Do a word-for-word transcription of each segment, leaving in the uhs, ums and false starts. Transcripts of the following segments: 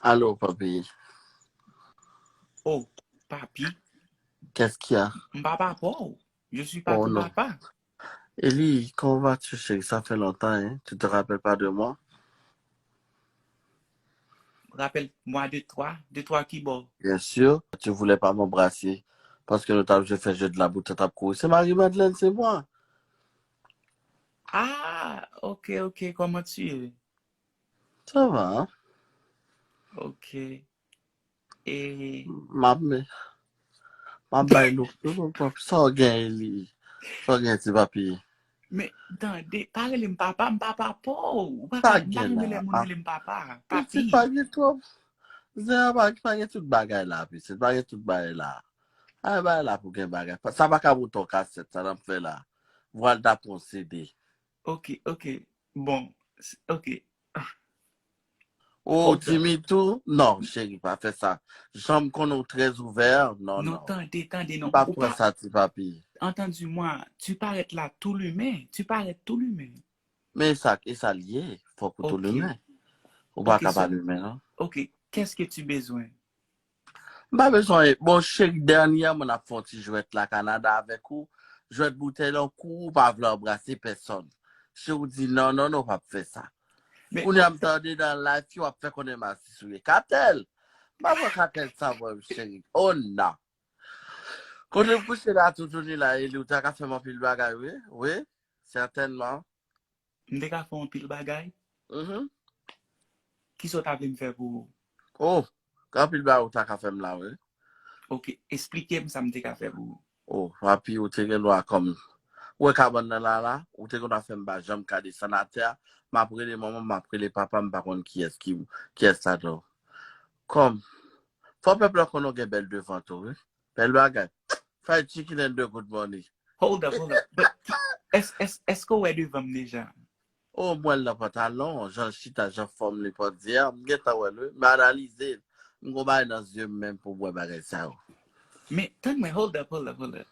Allô, papi. Oh, papi. Qu'est-ce qu'il y a? M pa papa w. Je suis pas ton papa. Élie, comment vas-tu, chérie? Ça fait longtemps, hein? Tu te rappelles pas de moi? Rappelle-moi de toi. De toi qui bord? Bien sûr, tu voulais pas m'embrasser parce que nou t ap jwe fè jeu de la bouton, t ap kouri. C'est Marie-Madeleine, c'est moi. Ah, ok, ok. Comment tu es? Ça va, hein? Ok. E M ap, m ap bay nou, nou, nou, sa w gen li. Sa w gen ti papi. Men tande, pa rele m papa, m pa papa w. Ou pa Pa ka, m pa gen renmen la. Lè moun rele m papa. Pitit Papi. Pa gen twòp. Zen pa, pa gen tout bagay la, pitit. Pa gen tout bagay la. Ay, bagay la pou gen bagay. Sa pa ka monte yon kasèt, sa n ap fè la. Vwal ta pran C D. Ok, ok. Bon, s- ok. Oh, Hold up. Timi tou? Non, cheri, pa fè sa. Jan m konnen w trè ouvè, non, Non, non. Tande, tande, M non. pa Ou pran pa, sa, ti papi. Entends-moi, tu parais là tout l'humain. Tu parais tout l'humain. Men e sa, e sa l ye, fòk ou tou Ok. limen. Ou pa Ok, ka pa so, limen, non? Ok, qu'est-ce que tu besoin? M pa bezwen, bon, cheri, dènyèman n ap fè yon ti jwèt la Kanada avèk ou. Jwèt boutèy lan kou, ou pa vle anbrase pèsòn. Cheri, ou di non, non, non, w p ap fè sa. Men Kounye a m tande nan live yo ap fè konnen Masis ou ye. Katèl! M pa pran katèl sa, mwen, cheri. Oh, non. Kote m kouche la, toutouni la, Eli, ou ta ka fè m anpil bagay, wi. Wi, sètènman. M te ka fè yon pil bagay. Mhm. Kisa w ta vle m fè pou ou? Oh, gen anpil bagay ou ta ka fè m la, wi. Ok, esplike m sa m te ka fè pou ou. Oh, papi, ou te gen dwa kòm. Ou wè kabann nan la, la, ou te gen dwa fè m pa janm ka desann atè a. M ap rele manman, m ap rele papa, m pa konn kiyès ki, kiyès sa tou. Kòm, fò pèp la konnen w gen bèl devan tou, wi. Bèl bagay. Fried chicken and the good morning. Hold up, hold up. But, es, es, èske w wè devan m deja? Oh, m wè l nan pantalon, jan l chita, jan fòm li pandyè, m gentan wè l, wi. M analize l. M gon bagay nan zye m menm pou m wè bagay sa yo. Men, tann mwen, hold up, hold up, hold up.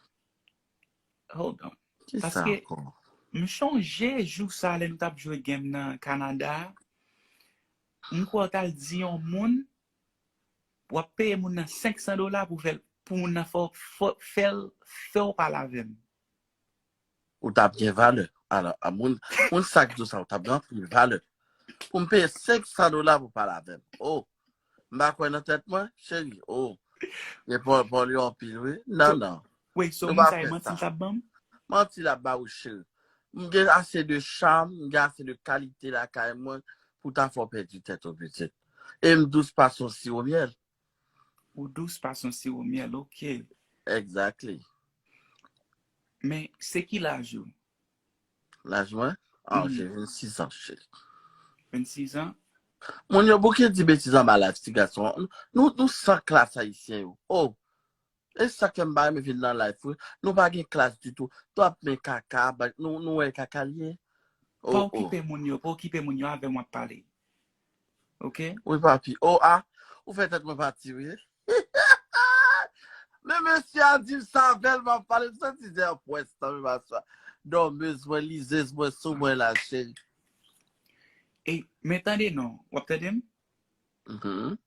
Hold on. Ki sa Paske ankò? M chonje jou sa lè nou t ap jwe game nan Kanada. M kwè w t al di yon moun, w ap peye moun nan senk san dola pou fè l, pou moun nan fè, fè, fè l, fè w pale avè m. Ou t ap gen valè. Alò, a moun, moun sa k di w sa, ou t ap gen anpil valè. Pou m peye senk san dola pou pale avè m. Oh, m pa kwè nan tèt mwen, cheri. Oh, gen pòl, pòl yo anpil, wi. Non, non. Wi, so Nou moun pa sa yo fè manti sa. L t ap ban m? Manti l ap ba ou, cheri. M gen ase de cham, m gen ase de kalite lakay mwen pou ta fè w pèdi tèt ou, pitit. E m dous pas yon siwo myèl. Ou dous pas yon siwo myèl, ok. Exactly. Men, se ki laj ou? Laj mwen? Ah, Mhm. j'ai vingt-six ans, cheri. Vennsis an? Moun yo bouke di betiz anba live, ti gason. Nou, nou san klas ayisyen yo. Oh! E sa k fè m pa renmen vin nan live, wi. Nou pa gen klas ditou. Twòp men kaka, ba- nou, nou wè kaka l ye. Pa Oh, oh. Okipe moun yo, pa okipe moun yo, avè m w ap pale. Ok? Wi, papi. Oh, ah, ou fè tèt mwen pati, wi. Men mesye a di m sa avè l, m ap pale, m santi zè pwès nan men aswa. Dòmez mwen, lizez mwen, sou mwen la, cheri. E, men tande non, w ap tande m? Mhm.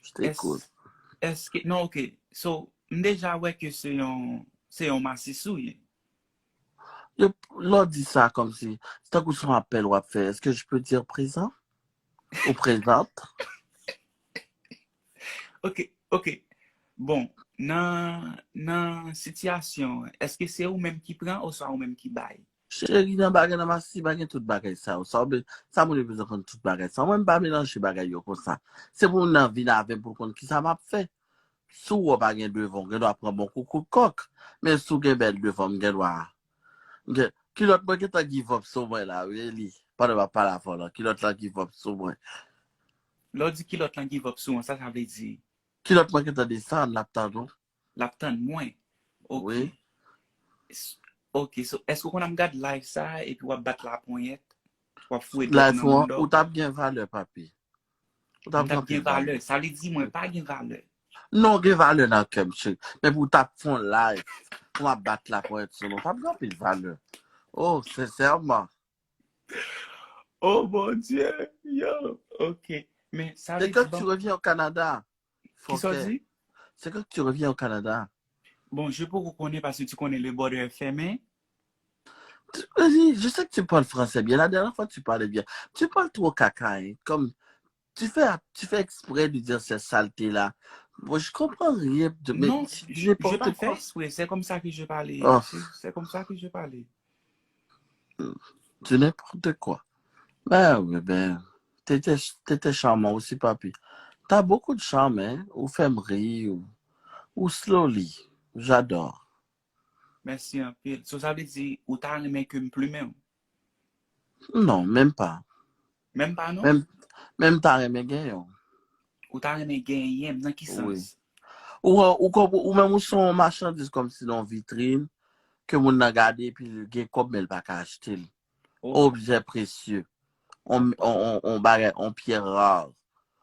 Stay Èske, cool. Èske, non, ok. So, m deja wè ke se yon, se yon masisi w ye. Yo, lè w di sa kòmsi, se tankou se yon apèl w ap fè. Est-ce que je peux dire présent? Ou présente? Ok, ok. Bon, nan, nan sitiyasyon, èske se ou menm ki pran oswa ou menm ki bay? Cheri, nan bagay nan masisi, pa gen tout bagay sa yo. Sa, ou be- sa moun yo bezwen konn tout bagay sa. Mwen, m pa melanje bagay yo konsa. Se pou moun nan vin avè m pou l konn kisa m ap fè. Si w wè w pa gen devan, w gen dwa pran bon kou kout kòk. Men si w gen bèl devan, m gen dwa. M gen, kilòt mwen gentan give up sou mwen la, wi, Eli. Pandan m ap pale avè w la, kilòt la give up sou mwen. Lè w di kilòt lan give up sou mwen, sa sa vle di? Kilòt mwen gentan desann, l ap tann ou. L ap tann mwen. Ok. Wi. S- Ok, so, èske w konn ap gad live sa epi w ap bat laponyèt? W ap fouye dwèt Live nan ou an, mouda w? Ou t ap gen valè, papi. Ou t ap M t gen ap gen anpil valè. Valè. Sa vle di mwen pa gen valè. Non, gen valè nan kè m, cheri. Men pou w t ap fè yon live, pou m ap bat laponyèt sou nou, w t ap gen anpil valè. Oh, sensèman. Oh mon Dieu, yo, ok. Men sa C'est vle quand di que tu bon, reviens au Canada. Kisa w Fucker. Di? C'est quand que tu reviens au Canada. Bon, je poko konnen paske tu connais le border est fermé. Tu- Vas-y, je sais que tu parles français bien. La dernière fois, tu parlais bien. Tu parles trop caca, hein. Comme tu fais, tu fais exprès de dire ces saletés-là. Moi, je comprends rien de mais Non, c'est je n'ai n'importe pas fait quoi. Exprès. C'est comme ça que je parlais. Oh, C'est c'est comme ça que je parlais. C'est n'importe quoi. Ben oui, ben, t'étais, t'étais charmant aussi, papi. T'as beaucoup de charme, hein. Ou fè m ri, ou, ou slowly. J'adore. Mèsi anpil. So sa vle di ou ta renmen ke m plimen w? Non, menm pa. Menm pa non? Menm, menm ta renmen genyen w. Ou ta renmen genyen m nan ki Wi. Sans? Ou, ou, ou, ou menm ou se yon machandiz kòmsi nan yon vitrin, ke moun nan gade epi l gen kòb men l pa ka achte l. Oh, Objè presye. On, on, on, on bagay, on pyè ra.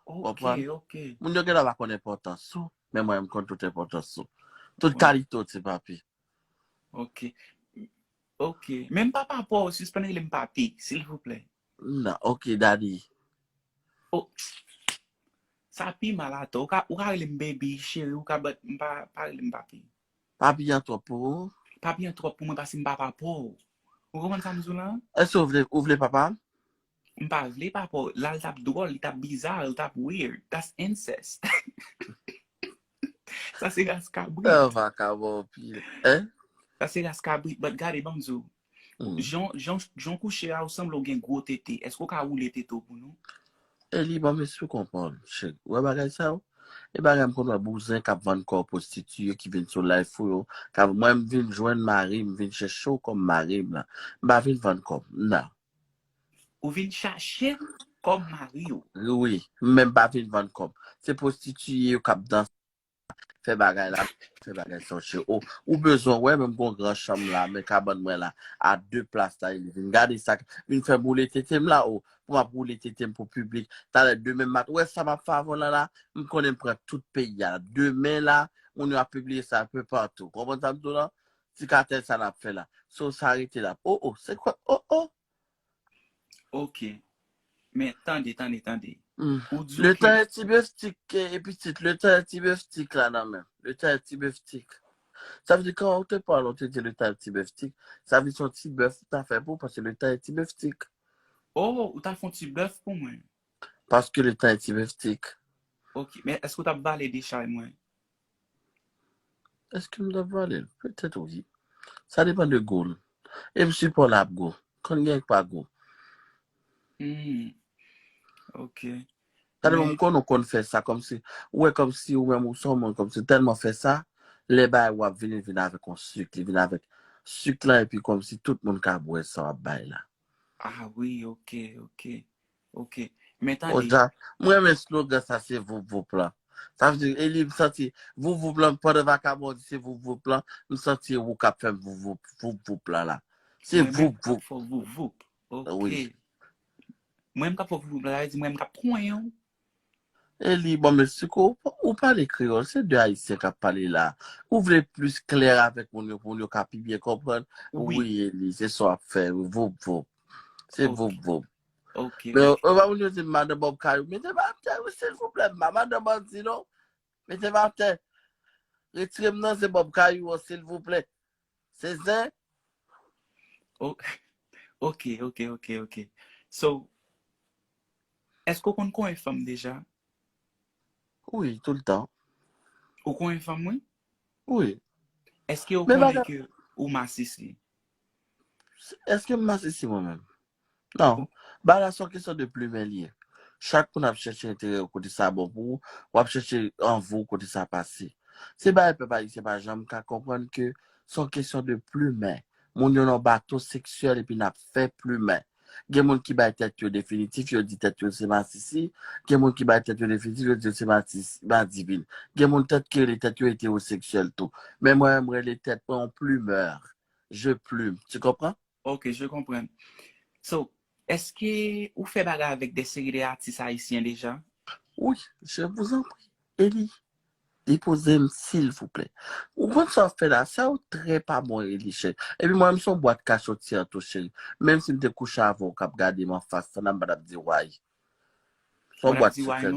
ok, Konprann? Ok. Moun yo genlè pa konn enpòtans ou, men mwen m konn tout enpòtans ou. Tout Wi. Kalite w ti papi. Ok. Ok. Men m pa papa w, sispann rele m papi, silvouplè. Non, ok, daddy. Oh. Sa pi mal atò. Ou ka, ou ka rele m baby, cheri, ou ka bat, m pa, pa rele m papi. Papi an twòp pou ou? Papi an twòp pou mwen paske m pa papa w. Ou konprann sa m di w la? Èske ou vle, ou vle papa? M pa vle papa w. La l t ap dwòl, li t ap biza, li t ap weird. That's incest. Sa se ras kabrit. Ah, vakabon pil. Hein? Sa se ras kabrit. But gade, ban m di w. Hmm. Jan, jan, jan kouche a, ou sanble w gen gwo tete. Èske w ka woule tete w pou nou? E li ban m espe konprann, cheri. Ou wè bagay sa yo? E bagay m konn wè bouzen k ap vann kò pwostitiye ki vin sou live ou yo. K ap, mwen m vin jwenn mari m, vin chèche w kòm mari m la. M pa vin vann kò m, non. Ou vin chache m kòm mari w. Wi, men m pa vin vann kò m. Se pwostitiye yo k ap danse, fè bagay la, fè bagay sa yo. O, ou bezwen wè, men m gon gran chanm la, men kabann mwen la, a de plas la, li vin gade sa, vin fè m woule tete m la, o, pou m ap woule tete m pou piblik. Talè, demen mat, ou wè sa m ap fè avè w la, la, m konnen m pran tout peyi a. Demen la, moun yo ap pibliye sa enpe patou. Konprann sa m di w la? Ti katèl sa n ap fè la. So, sa rete la. O, o, se kwa? O, o. Ok. Men tande, tande, tande. Hmm. Ou di Le ke tan e ti bèf tik, eh, epi tit, le tan e ti bèf tik la nan men. Le tan e ti bèf tik. Sa vle di, kan ou te pale, ou te di le tan e ti bèf tik, sa vle di se yon ti bèf ou ta fè pou, paske le tan e ti bèf tik. Oh, ou ta fè yon ti bèf pou mwen. Paske le tan e ti bèf tik. Ok, men èske ou t ap vale dechay mwen? Èske m t ap vale l? Petèt wi. Sa depann de gou l. E m si pa l ap gou. Konn gen k pa gou. Hmm. Ok. Gade, Men m konn ou konn fè sa, kòmsi, ou wè kòmsi ou menm ou se yon moun, kòmsi tèlman fè sa, lè bagay w ap vini, vin avèk yon sik, li vin avèk sik lan, epi kòmsi tout moun ka bwè sa w ap bay la. Ah wi, ok, ok. Ok. Men O tande, ja, mwen renmen slogan sa, se voup voup lan. Sa vle di, e li, m santi, voup voup lan, pandan vakabon di se voup voup lan, m santi ou k ap fè m voup voup, voup voup lan la. Se mwen menm voup k ap voup. fè w voup voup. Ok. Wi. Mwen menm k ap fè w voup voup lan, sa vle di mwen menm k ap konyen w. E li, bon, men si ko, ou pale kreyòl, se de Ayisyen k ap pale la. Ou vle plis klè avèk moun yo, pou moun yo ka pi byen konprann. Wi. Wi, e li, se sa w ap fè, voup voup. Se Ok. Voup voup. Ok, Men, ok. ou pa moun yo di m madan Bob Kayou, mete m atè, wi, silvouplè, m pa madan bandi, non. Mete m atè. Retire m nan zen Bob Kayou an, silvouplè. Se zen. O- Ok, ok, ok, ok. So, èske w konn konyen fanm deja? Wi, tout le tan. Ou konyen fanm, wi? Wi. Èske w Men konnen bagay, ke ou masisi? Èske m masisi mwen menm? Non. Bagay la se yon kesyon de plimen li ye. Chak moun ap chèche enterè yo kote sa bon pou ou, w ap chèche anvi w kote sa pase. Se bagay pèp ayisyen pa janm ka konprann ke se yon kesyon de plimen. Moun yo nan bato seksyèl epi n ap fè plimen. Gen moun ki bay tèt yo definitif, yo di tèt yo se masisi. Gen moun ki bay tèt yo definitif, yo di yo se masisi, madivin. Gen moun tèt ki rele tèt yo etewoseksyèl tou. Men mwen, mwen rele tèt mwen yon plumeur. Je plume. Tu comprends? Ok, je comprends. So, èske ou fè bagay avèk de seri de atis ayisyen deja? Oui, je vous en prie. Eli, depoze m, silvouplè. Ou konn sa w fè la, sa yo trè pa bon, Eli, cheri. Epi mwen, m se yon bwat kachotye an tou, cheri. Menm si m te kouche avè w k ap gade m anfas, sa m pa t ap di w ay. Ton bwat sikrè.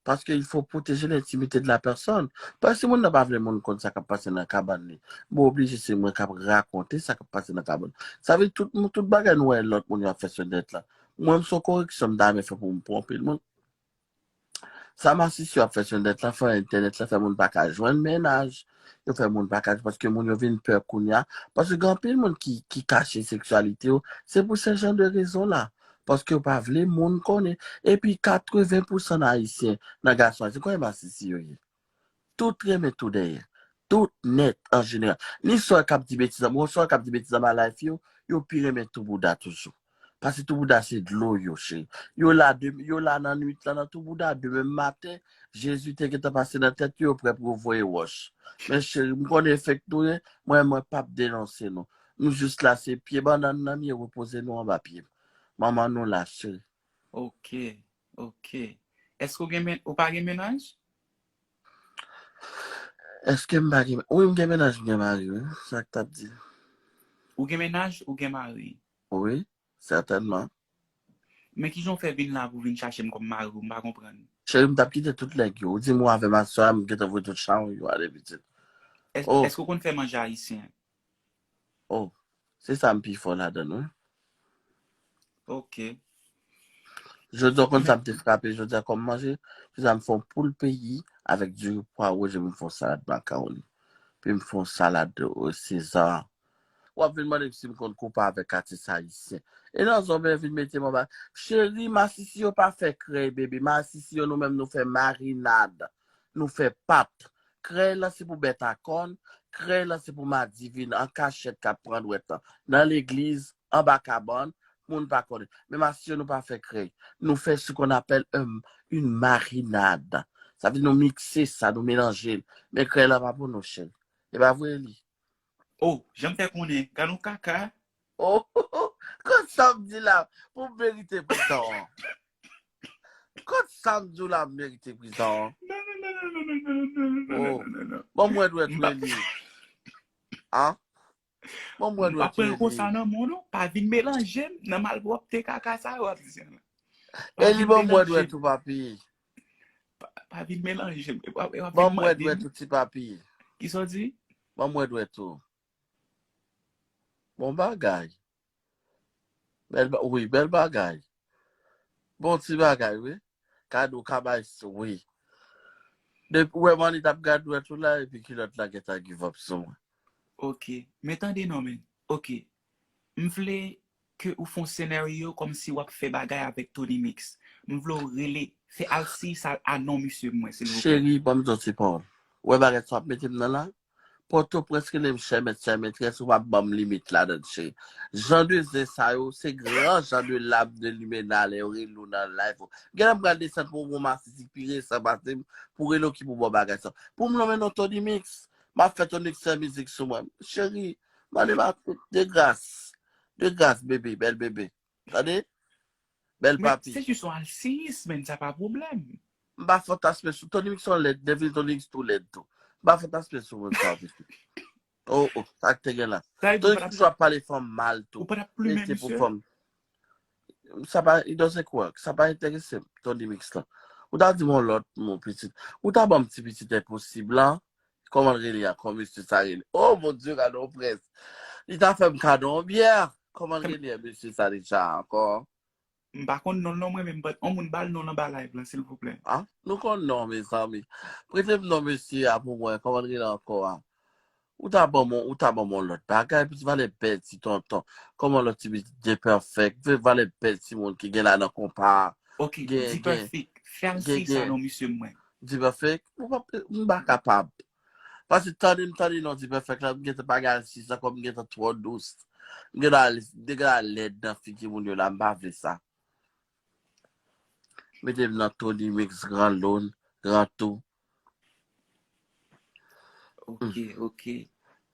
Paske il faut protéger l'intimité de la personne. Paske si moun nan pa vle moun konn sa k ap pase nan kabann li, mwen oblije se mwen k ap rakonte sa k ap pase nan kabann. Sa vle tout, tout bagay nou wè lòt moun yo ap fè sou nèt la. Mwen, m se yon koreksyon m ta renmen fè pou m pran anpil moun. Sa masisi yo ap fè sou nèt la, fè entènèt la, fè moun pa ka jwenn mennaj. Yo fè moun pa ka, paske moun yo vin pè kounye a. Paske gen anpil moun ki, ki kache seksyalite yo. Se pou se jan de rezon la. Paske yo pa vle moun konnen. Epi katreven pousan nan Ayisyen, nan gason Ayisyen, konbyen masisi yo ye? Tout renmen tou dèyè. Tout nèt an jeneral. Ni sè k ap di betiz anba, sè k ap di betiz anba live yo, yo pi renmen tou bouda toujou. Paske tou bouda se dlo yo, cheri. Yo la de, yo la nan nwit la, nan tou bouda, demen maten, Jezi te gentan pase nan tèt yo, yo prè pou yo voye wòch. Men cheri, m konnen fèk nou ye, mwen, mwen p ap denonse nou. Nou jis la, se pye bannann nan m ye, repoze nou anba pye m. Manman nou la, cheri. Ok, ok. Èske ou gen men, ou pa gen mennaj? Èske m pa gen, wi, m gen mennaj, m gen mari, wi. Sa k t ap di? Ou gen mennaj, ou gen mari? Wi, sètènman. Men kijan w fè vin la pou vin chache m kòm mari w, m pa konprann. Cheri, m t ap kite tout nèg yo. Ou di m ou avè m aswè a, m gentan voye tout chawony yo ale pitit. Èske, oh, èske w konn fè manje ayisyen? Oh, se sa m pi fò ladan l, wi. Ok. Jodi a, w konn sa m te frape jodi a kòm manje? Jodi a, m fè yon poul peyi avèk diri pwawo, epi m fè yon salad makawoni. Epi m fè yon salad, euh, seza. W ap vin mande m si m konn koupe avèk atis ayisyen. E nan zòbè vin mete m anba. Cheri, masisi yo pa fè krèy, bebe. Masisi yo, nou menm, nou fè marinad. Nou fè pat. Krèy la, se pou bèt a kòn. Krèy la, se pou madivin an kachèt k ap pran dwèt lan. Nan legliz, anba kabann, moun pa konnen. Men masisi yo, nou pa fè krèy. Nou fè ce qu'on appelle un, une marinade. Sa vle di nou mikse sa, nou melanje l. Men krèy la pa pou nou, cheri. E pa vre li? Oh, jan m fè konnen, gad yon kaka. Oh, kot sa m di la pou m merite prizon an? Kot sa m di w la m merite prizon an? Non, non, non, non, non, non, non, non, non, non, non, non, non, non, non. Bon, mwen dwe twe li. Hein? Bon, mwen dwe twe li. M pa pran konsa nan men w non. Pa vin melanje m nan malpwòpte kaka sa yo ap di an la. E li ban m wè dwèt ou, papi. Pa, pa vin melanje m. E w ap, e w ap vin mande m. Ban m wè dwèt ou, ti papi. Kisa w di? Ban m wè dwèt ou. Bon bagay. Bèl ba-, wi, bèl bagay. Bon ti bagay, wi. Kado ka bay, wi. Depi, ou wè Manny t ap gad dwèt ou la, epi kilòt la gentan give up sou mwen. Ok. Men tande non, men. Ok. M vle ke ou fè yon senaryo kòmsi w ap fè bagay avèk Tony Mix. M vle w rele, fè alsiyis a, a non misye pou mwen, silvouplè. Cheri, ban m di w ti pawòl. Ou wè bagay sa w ap mete m nan la? Pòtoprens rele m chè mèt, chè mètrès, ou pa ban m limit ladan l, cheri. Jan de zen sa yo, se gran jan de lame de limena lè yo rele w nan live ou. Genlè m pral desann pou yon masisi ki pi resan pase m, pou rele w ki pou ba w bagay sa. Pou m nonmen non Tony Mix, m ap fè Tony Mix fè mizik sou mwen. Cheri, mande m a tout, de gras. De gras, bebe, bèl bebe. Tande? Bèl papi. Men se jis yon alsiyis, men sa pa pwoblèm. M pa fantasme sou Tony Mix, yon lèd, Devil Tony Mix tou lèd tou. M pa fantasme sou moun sa, pitit. Oh, oh, sa k te gen la. Tony Mix toujou ap pale fanm mal tou. Ou pa t ap plimen misye? Sa pa, it doesn't work. Sa pa enterese m, Tony Mix la. Ou ta di m yon lòt mo, pitit. Ou ta ban m ti pitit enposib la. Kòman l rele ankò, mesye sa rele? Oh, mon Dieu, gade yon prens. Li ta fè m kado yon byè. Kòman l rele, mesye sa deja ankò? M pa konn non l non mwen, men m bat yon moun ba l non l anba live lan, silvouplè. Ah, nou konn non, mezanmi. Prete m non mesye a pou mwen, kòman l rele ankò a? Ou ta ban m, ou ta ban m yon lòt bagay, pitit valè bèl ti tonton. Kòman lòt ti pitit Dperfect, valè bèl ti moun ki gen la nan konpa a. Ok, Dperfect, fè alsiyis a non misye mwen. Dperfect, ou pa, m pa kapab. Paske tande m tande non Dperfect la, m gentan pa gen alsiyis ankò, m gentan twò dous. M gentan al, m gentan lèd nan figi moun yo la, m pa vle sa. Mete m nan Tony Mix, Gran Lone, Gran Tou. Ok, ok.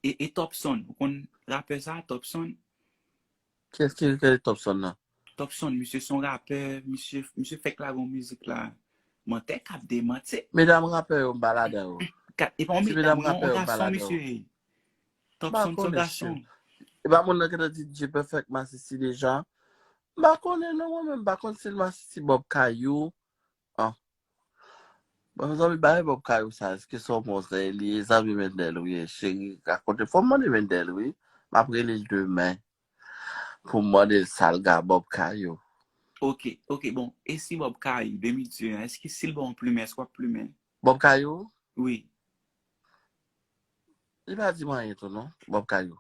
E, e Topson, ou konn rapè sa, Topson? Kiyès ki rele Topson nan? Topson, misye se yon rapè, misye, misye fèk lage yon mizik la. Mantè k ap demanti. Medam rapè yo, m pa ladan yo. Ka-, e pa yon medam, yon gason, misye. Topson se yon gason. E pa moun nan gentan di Dperfect masisi deja. M pa konnen non, mwen menm, m pa konn si l masisi Bob Kayou. An. Bon, zanmi, bagay Bob Kayou sa, èske se yon bon zanmi li ye? Zanmi Mendel, wi, cheri, rakonte, fò m mande Mendel, wi. M ap rele l demen pou m mande l sa l gen Bob Kayou. Ok, ok, bon, e si Bob Kayou, de mil dizuit an, èske si l ba w yon plimen, èske w ap plimen? Bob Kayou? Wi. Li pa di m anyen tou, non, Bob Kayou.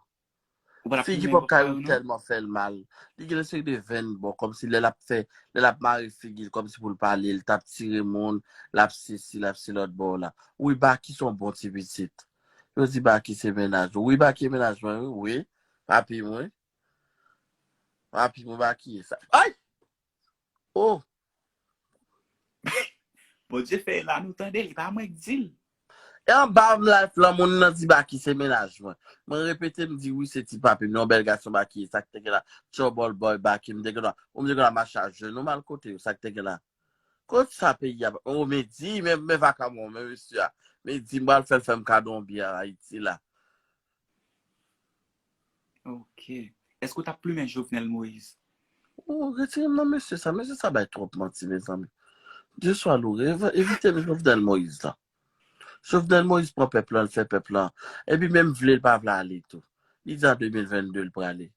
Ou pa t ap Figi plimen Bob Bob Kayou, Kayou non? Tèlman fè l mal. Li gen yon seri de venn, bon, kòmsi lè l ap fè, lè l ap mare figi l, kòmsi pou l pale, l t ap tire moun, l ap sesi, l ap se lòt bò la. Wi, Baky se yon bon ti pitit. Yo di Baky se mennaj ou. Wi, Baky se mennaj mwen, wi, wi. Papi mwen. Papi mwen, Baky ye sa. Ay! Oh! Bondye fè la, nou tande, li pa mwen k di l. E anba m live lan, moun nan di Baky se mennaj mwen. Mwen repete, m di wi, se ti papi m, yon bèl gason Baky ye, sa k te gen la. Trouble boy Baky, m te gen la. Ou m te gen la mache a jenou, m al kote yo, sa k te gen la. Kot sa peyi a, o, men di, men, men vagabon, men mesye a. Men di, m pral fè l fè m kado yon byè Ayiti la. Ok. Èske w t ap plimen Jovenel Moïse? Oh, retire m nan mesye sa. Mesye sa bay twòp manti, mezanmi. Dye swa loure, evite m Jovenel Moïse la. Jovenel Moïse pran pèp lan, l fè pèp lan. Epi menm vle, l pa vle ale tou. Li di an de mil venn de l prale.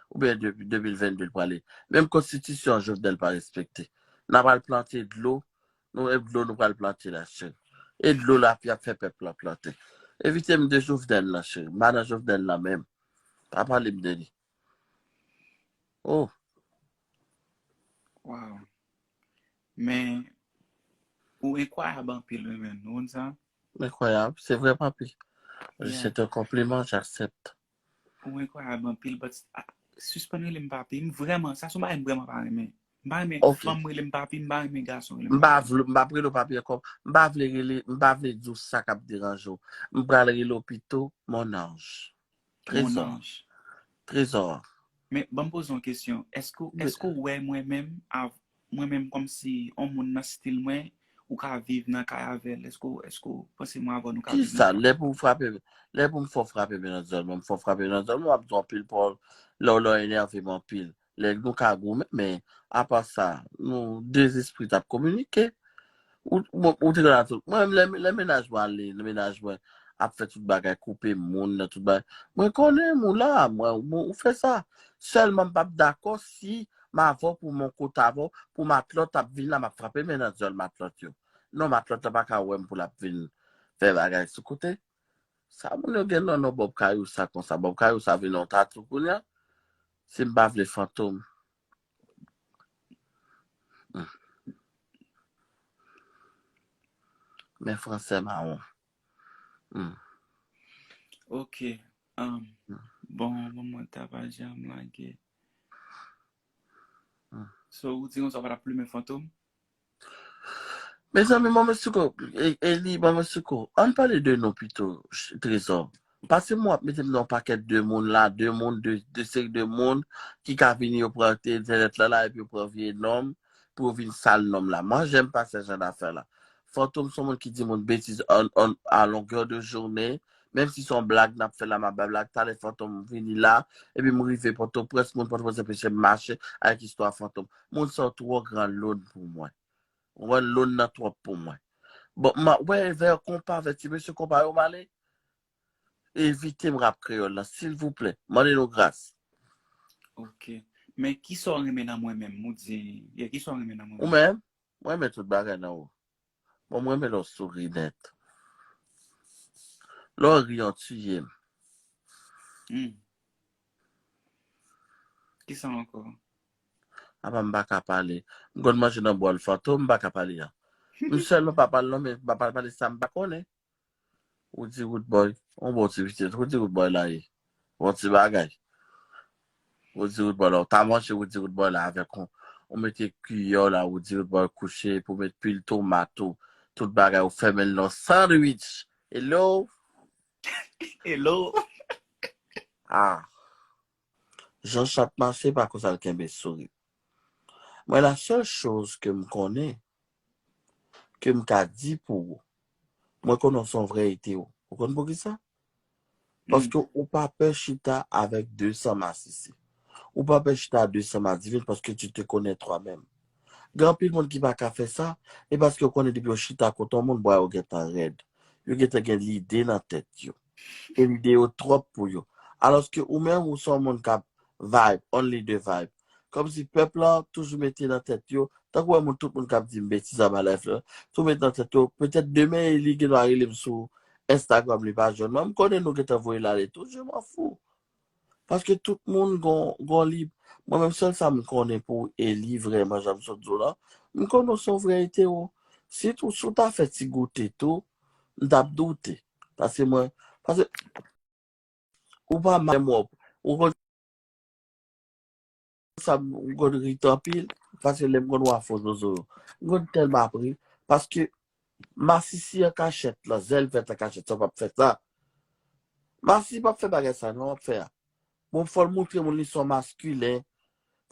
Oubyen de, de mil venn de l prale. Menm konstitisyon an Jovenel pa respekte. N a pral plante dlo, nou, e dlo nou pral plante la, cheri. E dlo la, y ap fè pèp lan plante. Evite m de Jovenel la, cheri. M pa nan Jovenel la menm. Pa pale m de li. Oh. Wow. Men, ou enkwayab anpil, wi, men. Ou konn sa? Enkwayab, se vre, papi. Yeah. C'est un compliment, j'accepte. Ou enkwayab anpil, but ah, sispann rele m papi. M vrèman, sa se yon bagay m vrèman pa renmen. M pa renmen Ok. Fanm rele m papi, m pa renmen gason rele m M pa papi. vle, m pa ap rele w papi ankò. M pa vle rele, m pa vle di w sa k ap deranje w. M pral rele w pito mon ange. Mon Trezò. Ange. Trezò. Men, ban m poze yon kesyon. Èske, èske w wè mwen menm, av, mwen menm kòmsi yon moun nan stil mwen, ou ka viv nan kay avè l? Èske, èske w panse mwen avè w nou ka viv Kisa? nan kay? Lè pou m frape, lè pou m fè w frape men nan zòn mwen, m fè w frape men nan zòn mwen, w ap di anpil pawòl. Lè w, lè w enève m anpil. Lè nou ka goumen, men apa sa, nou de zespri t ap kominike. Ou, ou, ou te konn tout. Mwen, lè, lè mennaj mwen ale, lè mennaj mwen ap fè tout bagay, koupe moun nan tout bagay. Mwen konnen m ou la, mwen, mwen, ou fè sa. Sèlman m p ap dakò si m avè w pou mon kote avè w, pou matlòt ap vin la, m ap frape men nan zòn matlòt yo. Non, matlòt la pa ka wè m pou l ap vin fè bagay sou kote. Sa moun yo gen nan non Bob Kayou sa konsa. Bob Kayou sa vin yon tatou kounye a. Si m pa vle fantom. Hmm. Men fransè mawon. Hmm. Ok. Um, Hmm. Bon, bon, mwen ta pa janm lage. Hmm. So, ou di konsa w pa t ap plimen fantom? Mezanmi, manman Siko, e, e li, manman Siko, ann pale de nou pito, ch-, Trezò. Pase m w ap mete m nan yon pakèt de moun la, de moun, de, de seri de moun ki ka vini yo pran te entènèt la, la, epi yo pran vye non m pou yo vin sal non m la. Mwen, j'aime pas ce genre d'affaire là. Fantom se yon moun ki di moun betiz an, an, à longueur de journée, menm si se yon blag n ap fè la, m ap bay blag, talè Fantom vini la, epi m rive Pòtoprens, moun Pòtoprens anpeche m mache avèk istwa Fantom. Moun sa yo twò gran lòn pou mwen. Ou konprann, lòn nan twòp pou mwen. Bon, m a, wè, vè konpa, vè ti mesye konpa yo m ale. Evite m rap kreyòl la, silvouplè. Mande nou gras. Ok. Men kisa w renmen nan mwen menm? Ou di, yeah, kisa w renmen nan mwen Ou menm? Menm? Mwen renmen tout bagay nan ou. Bon, mwen renmen lè w souri nèt. Lè w ri, w tiye m. Hmm. Kisa ankò? Apa m pa ka pale. M konn manje nan bòl Fantom, m pa ka pale a. M sèlman pa pale non, men m pa pale, pale sa m pa konnen. Ou di Roodboy, on bon ti pitit, ou di Roodboy la ye. Bon ti bagay. Ou di Roodboy la, ou ta manje, ou di Roodboy la avèk on, ou mete kiyè w la, ou di Roodboy kouche, pou met pil tomat ou, tout bagay, ou fèmen l nan sandwich. Hello? Hello? Ah. Jan chat mache, pa konsa l kenbe sourit. Mwen, la sèl choz ke m konnen, ke m ka di pou ou, mwen konnen w se yon vrè ete ou. Ou konn poukisa? Paske ou pa pè chita avèk de san masisi. Ou pa pè chita de sanm a divin paske tu te connais toi-même. Gen anpil moun ki pa ka fè sa, e paske yo konnen depi yo chita kote yon moun, bra yo gentan rèd. Yo gentan gen lide nan tèt yo. E lide yo twòp pou yo. Alòske ou menm, ou se yon moun k ap vibe, only the vibe. Kòmsi pèp la toujou mete nan tèt yo, tankou wè moun, tout moun k ap di m betiz anba live la, tou mete nan tèt yo, petèt demen Eli gen dwa rele m sou Instagram, li pa jwenn mwen. M konnen nou gentan voye l ale tou, je m'en fous. Paske tout moun gon, gon lib. Mwen menm sèl sa m konnen pou Eli vrèman, jan m sot di w la, m konnen w se yon vrè etero. Si tou, si w ta fè ti goute tou, m t ap doute. Paske mwen, paske ou pa menm wè, ou konn sa m konn ri anpil, paske lè m konn wè fo zozo yo. M konn tèlman ap ri, paske masisi an kachèt la, zèl vèt an kachèt, sa w p ap fè sa. Masisi p ap fè bagay sa non, w ap fè a. Bon, fò l montre moun li se yon maskilen.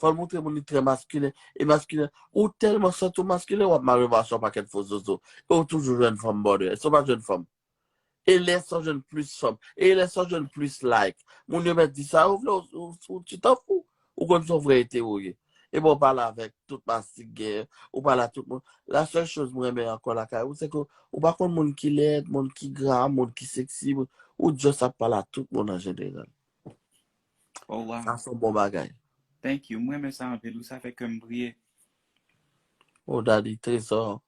Fò l montre moun li trè maskilen. E maskilen, ou tèlman santi w maskilen, w ap mare mache yon pakèt fo zozo. E w toujou jwenn fanm bòdè. Èske w pa jwenn fanm? E lè sa w jwenn plis fanm. E lè sa w jwenn plis like. Moun yo mèt di sa yo vle, ou, ou, ou, tu t'en fous. Ou konn se yon vrè etero w ye. E bon, w pale avèk tout mastik gen, ou pale a tout moun. La sèl choz mwen renmen ankò lakay ou, se ke ou pa konn moun ki lèd, moun ki gra, moun ki seksi, moun, ou just ap pale a tout moun an jeneral. Oh, wow. Sa se yon bon bagay. Thank you. Mwen renmen sa anpil. Ou sa fè kè m briye. Oh, daddy, trezò.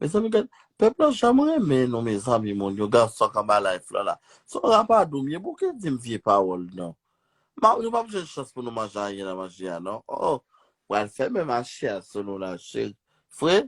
Mezanmi, gad, pèp la janm renmen nou, mezanmi, moun yo, gason k anba live la la. Se yon rapadou m ye, bouke di m vye pawòl, non. Ma, nou p ap jwenn chans pou nou manje anyen nan manje a, non. Oh, oh. Pral fèmen mache a sou nou la, cheri. Fre,